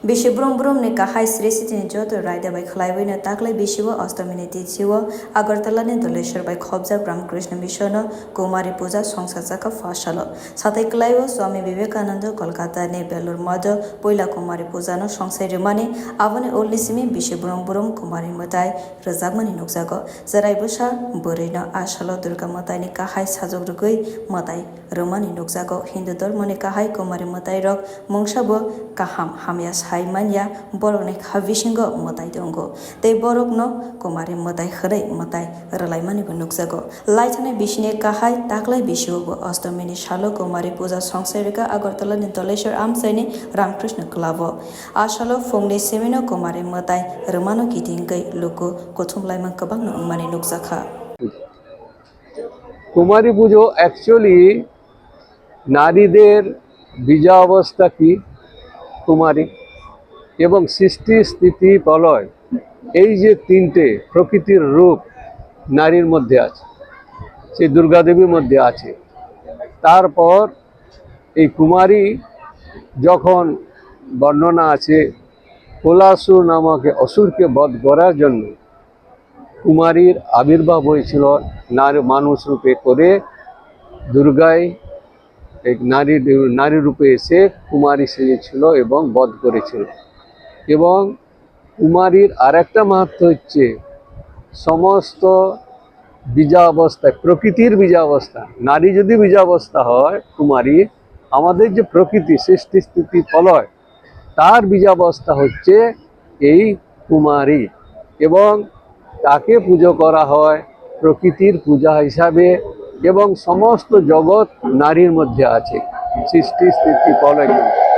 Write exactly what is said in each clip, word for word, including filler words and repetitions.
Bisi brum brum ni kahai sri siti ni joto raida bai khlaiwi no taklai bisi o Ostami ni tithi o Agartala ni Doleshwar bai khobjak Ramakrishna Mission o Kumari Puja songsajak kha first salo. Satai klai o Swami Vivekananda Kolkata ni Belur Math o puila Kumari Puja no songsai rwmani, aboni ulni simi bisi brum brum Kumari mwtai rwjakmani nukjago. Cherai bwsa bwrwi no a salo Durga mwtai ni kahai sajwk rwgwi mwtai rwmani nukjago. Hindu dhormoni kahai Kumari mwtairok mungsa bo kaham hamya sai manya, borokni kha bisingo mwtai tongo tei borokno Kumari mwtai hwnwi mwtai rwlaimani bo nukjago. Laithani bisini kahai taklai bisio bo Ostomini salo Kumari puja songsai rwkha Agartala ni Doleshwar amchaini Ramakrishna Club o. A salo phungni simino Kumari mwtai rwmano kitingwi luku kuthum laimang kwbangno wngmani nukjakha. কুমারী পুজো অ্যাকচুয়ালি নারীদের বীজাবস্থা কি কুমারী এবং সৃষ্টি স্থিতি প্রলয়, এই যে তিনটে প্রকৃতির রূপ নারীর মধ্যে আছে, সেই দুর্গা দেবীর মধ্যে আছে। তারপর এই কুমারী যখন বর্ণনা আছে, কোলাসুর নামক অসুরকে বধ করার জন্য কুমারীর আবির্ভাব হয়েছিল নারী মানুষ রূপে করে। দুর্গায় এক নারী নারী রূপে এসে কুমারী সেজেছিল এবং বধ করেছিল। এবং কুমারীর আরেকটা মাহাত্ম্য হচ্ছে সমস্ত বীজাবস্থায়, প্রকৃতির বীজাবস্থা, নারী যদি বীজাবস্থা হয় কুমারী, আমাদের যে প্রকৃতি সৃষ্টি স্থিতি প্রলয়, তার বীজাবস্থা হচ্ছে এই কুমারী এবং তাকে পুজো করা হয় প্রকৃতির পূজা হিসাবে এবং সমস্ত জগৎ নারীর মধ্যে আছে, সৃষ্টি স্থিতি প্রলয় কিন্তু।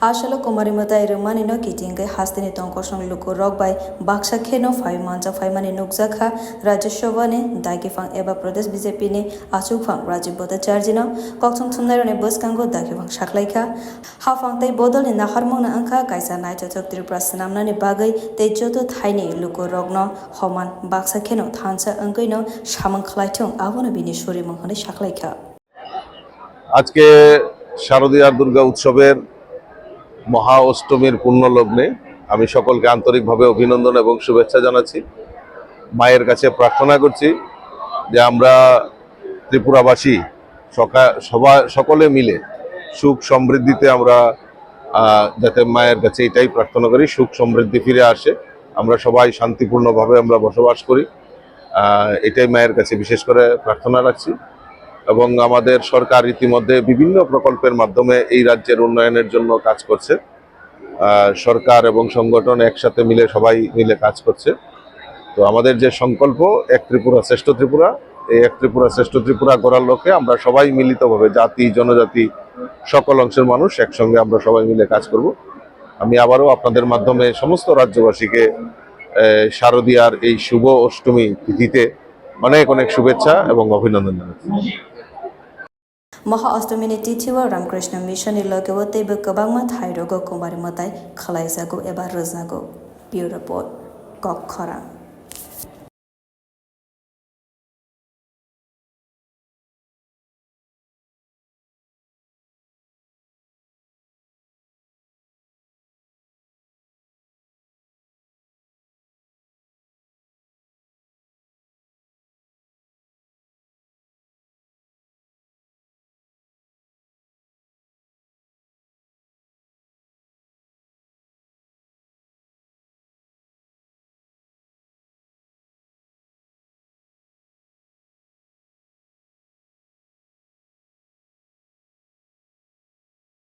A salo Kumari mwtai rwmani no kitingwi hasteni tongkosong luku rok bai baksa kheno phai manjak phaimani nukjakha Rajya Sabha ni dagiphang eba Pradesh B J P ni achukphang Rajiv Bhattacharjee no. Kokthum thumnairokni bwskango dagiphang saklaikha. Haphang tei bodolni naharmungno wngkha kaisa naithothok Tripura swnamnani bagwi tei joto thaini lukurokno homan baksa kheno thansa wngwino samung khlaithung, abono bini surimung hwnwi saklaikha. আজকে শারদীয়ার দুর্গা উৎসবের মহা অষ্টমীর পূর্ণ লগ্নে আমি সকলকে আন্তরিকভাবে অভিনন্দন এবং শুভেচ্ছা জানাচ্ছি। মায়ের কাছে প্রার্থনা করছি যে আমরা ত্রিপুরাবাসী সকা- সবা- সকলে মিলে সুখ সমৃদ্ধিতে আমরা আহ, যাতে মায়ের কাছে এটাই প্রার্থনা করি, সুখ সমৃদ্ধি ফিরে আসে, আমরা সবাই শান্তিপূর্ণভাবে আমরা বসবাস করি। আহ, এটাই মায়ের কাছে বিশেষ করে প্রার্থনা রাখছি। এবং আমাদের সরকার ইতিমধ্যে বিভিন্ন প্রকল্পের মাধ্যমে এই রাজ্যের উন্নয়নের জন্য কাজ করছে। আহ, সরকার এবং সংগঠন একসাথে মিলে, সবাই মিলে কাজ করছে। তো আমাদের যে সংকল্প এক ত্রিপুরা শ্রেষ্ঠ ত্রিপুরা, এই এক ত্রিপুরা শ্রেষ্ঠ ত্রিপুরা গড়ার লক্ষ্যে আমরা সবাই মিলিতভাবে জাতি, জনজাতি, সকল অংশের মানুষ একসঙ্গে আমরা সবাই মিলে কাজ করব। আমি আবারও আপনাদের মাধ্যমে সমস্ত রাজ্যবাসীকে আহ, শারদীয়ার এই শুভ অষ্টমী তিথিতে অনেক অনেক শুভেচ্ছা এবং অভিনন্দন জানাচ্ছি। Moha Ostomini tithi o Ramakrishna Mission ni loge o teibo kwbangma thai rogo Kumari mwtai khlaijago eba rwjago. Bureau Report, Kok Khorang.